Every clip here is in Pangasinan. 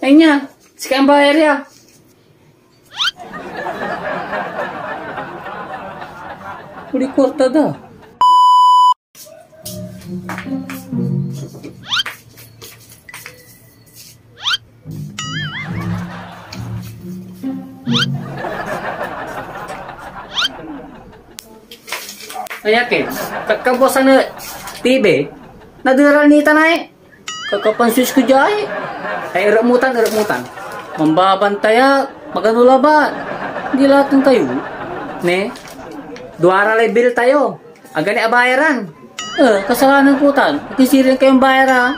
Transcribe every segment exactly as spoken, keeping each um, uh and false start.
Ay niya, sika ang bayar ya. Uli kwarta da. Ay, akin, ka-, kabuasan na T V, naderal ni tanay. Kakapansis ko diay. Ay, erep mo tan, erep mo tan. Mambabantaya, magano labat. Di laten kayo. Ne? Duara lay bill tayo. Agani abayaran. Eh, kasalanan ko tan. Akisirin kayon bayar, ah.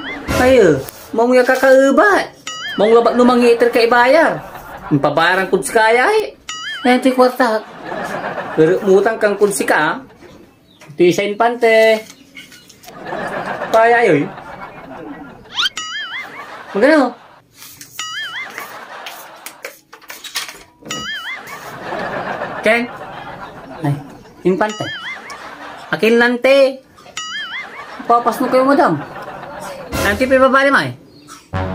Ay, eh, maong ya kakaebat. Maong labat no mangiter ka ibayar. Impabayaran kod sikaya, eh. Ayan to'y kwarta. Erep mo tan kan kod sika, ah. Ito isa impante. Kaya yun. Magano? Ken? Ay, impante. Akin lante. Papas mo kayo, madam. Anti pa ibabali, may?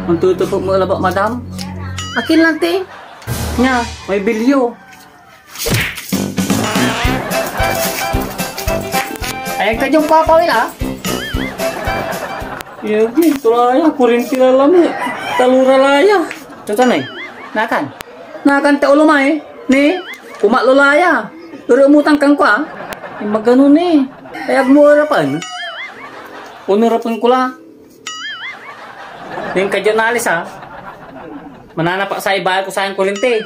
Ang tutupok mo labat, madam. Akin lante. Nya, may bilyo. Ay, agka diyon papawil, ah. Iya, di, ito la ya, kurinti la lami. Talura la ya. Tutan, eh. Nakan. Nakan ta ulo, may. Ni, kumaklo la ya. Pero umutan kan ko, ah. Ay, magano ni. Ay, agmo arapan. Unarapan ko la. Nen ka diyan alis, ha? Mananap ak sa ibayar ko sayan kurinti.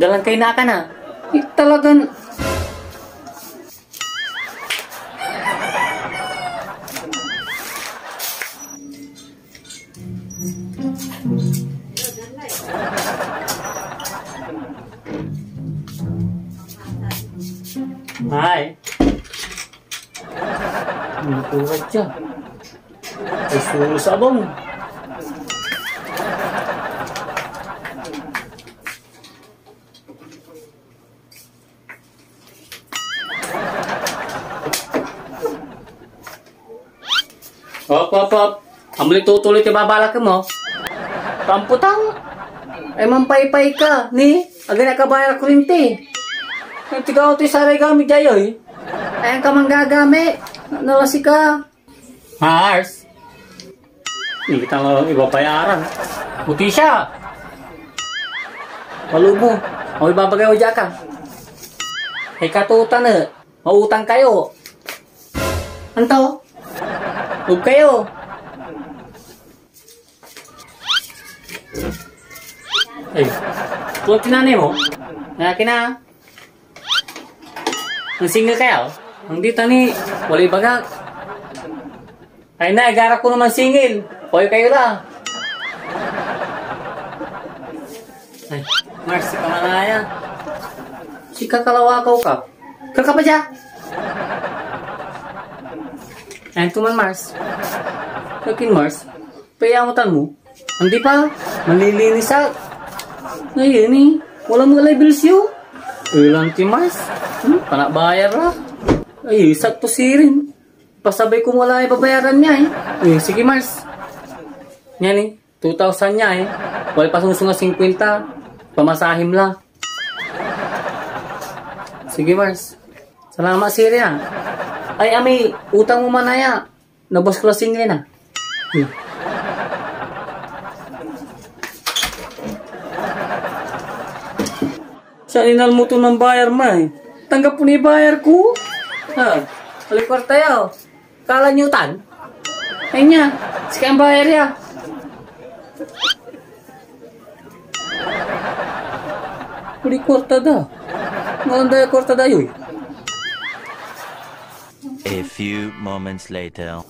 Dalan kay nakan, ha? Eh, talagan. Hi. Ano po ka dyan? Ay, susa abang. Hop, hop, hop. Amuli tutuloy ti babalak mo. Kamputang. Ay, mampaypay ka, ni? Agay na kabayar a kurinti. Ay, tigaw to'y saray gamit diay, oy. Ay, ang ka manggagami. Nalasi ka. Mars. Hindi kita ibabayaran. Puti siya. Palubo. Ako ibabagay ko diya ka. Ay, katutan, eh. Mautang kayo. Anto? Huwag kayo. Ay, kung tinanay mo, na kina, ang single kayo, ang dito ni, wala ibagak. Ay na, agara ko naman single. Hoy kayo la. Ay, Mars, si kamanaya. Si kakalawakaw ka. Kakapadya! Ayan ko man, Mars. Akin, Mars. Payamutan mo. Andi pa. Malilinis ak. Ngayon eh. Wala mo lay bills yo. Ilan ti, Mars? Hmm? Panabayar la. Ay, sakto sirin. Pasabay ko mo la ibabayaran niya eh. Eh, sige, Mars. Yan eh. Two thousand niya eh. Wala pa sungsong a singkwenta. Pamasahim la. Sige, Mars. Salamat, Siri, ah. Ay, amay, utang mo man aya. Nabos ko la singli na. Hmm. Sa inal mo to ng bayar, may. Tanggap ko ni bayar ko. Ha, alay kwarta yaw. Kala nyo tan? Ay niya, sika ang bayar ya. Uli kwarta da. Ngayon da kwarta da yun. A few moments later.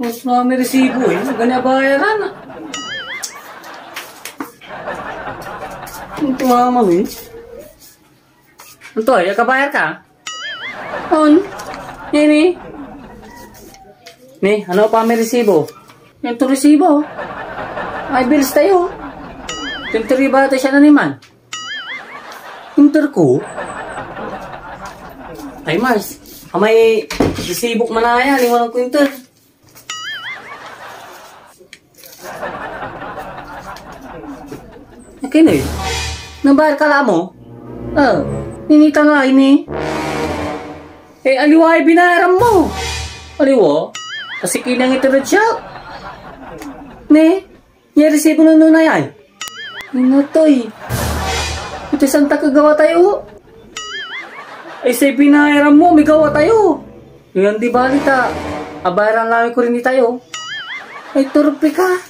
Mas mga may resibo eh. Gani abayaran. Ang tuwa mo eh. Anto, ya kabayar ka? On. Nini? Ni, ano pa may resibo? Yan to resibo. May bills tayo. Twenty-three ba ito siya na naman? Inter ko? Ay, Mars. Amay resibo ko manaya, liwanag ko inter. Kinoy? Nabayar ka la mo? Ah, ninita nga ini. Eh, aliwa ay binayaran mo. Aliwa? Kasi kinang ito red siak. Ne? Nia resibo no nunay ay. Ino toy? Ito santa kagawa tayo. Ay, say binayaran mo, may gawa tayo. Yan di bali ta. Abayaran lang ko rin tayo. Ay, turpi ka.